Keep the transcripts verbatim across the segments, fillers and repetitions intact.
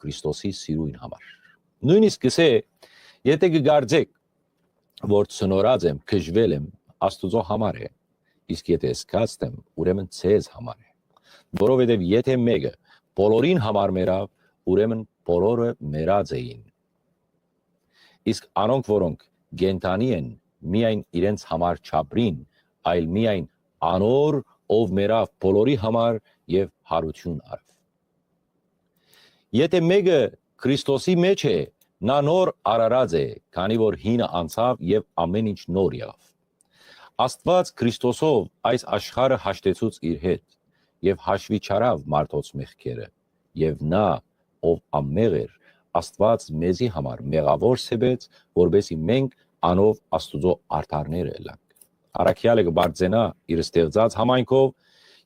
Քրիստոսի սիրոյն համար։ Նոյնիսկ կ'ըսէ. «Եթէ կը կարծէք, որ ցնորած եմ, գժվել եմ, Աստուծոյ համար է, իսկ եթէ զգացդ եմ, ուրեմն ձեզ համար է։ Որովհետեւ եթէ մէկը բոլորին համար մեռաւ, ուրեմն բոլորը մեռած էին։ Իսկ անոնք, որոնք կենդանի են, միայն իրենց համար չապրին, այլ միայն անոր, ով մեռաւ բոլորի համար եւ յարութիւն առաւ։ Եթէ մէկը Քրիստոսի մէջ է, նա նոր արարած է, քանի որ հինը անցաւ եւ ամէն ինչ նոր եղաւ։ Աստուած Քրիստոսով այս աշխարհը հաշտեցուց իր հետ եւ հաշուի չառաւ մարդոց մեղքերը, եւ նա, ով անմեղ էր, Աստուած մեզի համար մեղաւոր սեպեց, որպէսզի մենք անով Աստուծոյ արդարները ըլլանք»։ Առաքեալը կը պարծենայ իր ստեղծած համայնքով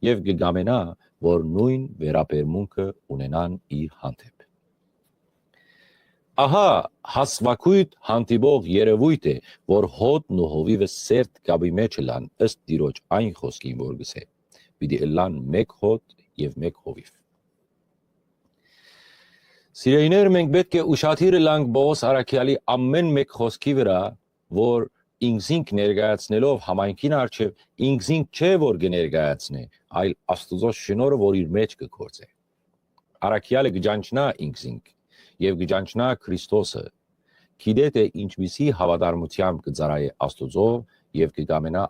եւ կը կամենայ, որ նոյն վերաբերմունքը ունենան իր հանդէպ։ Ահա, հասուակոյտ հանդիպող երեւոյթ է, որ հոտն ու հովիւը սերտ կապի մէջ ըլլան, ըստ Տիրոջ այն խօսքին, որ կ'ըսէ. «Պիտի ըլլան մէկ հոտ եւ մէկ հովիւ»։ Սիրելիներ, մենք պէտք է ուշադիր ըլլանք Պողոս առաքեալի ամէն մէկ խօսքի վրայ, որ ինքզինք ներկայացնելով համայնքին առջեւ, ինքզինք չէ, որ կը ներկայացնէ, այլ Աստուծոյ շնորհը, որ իր մէջ կը գործէ։ Առաքեալը կը ճանչնայ ինքզինք եւ կը ճանչնայ Քրիստոսը, գիտէ թէ ինչպիսի հաւատարմութեամբ կը ծառայէ Աստուծոյ եւ կը կամենայ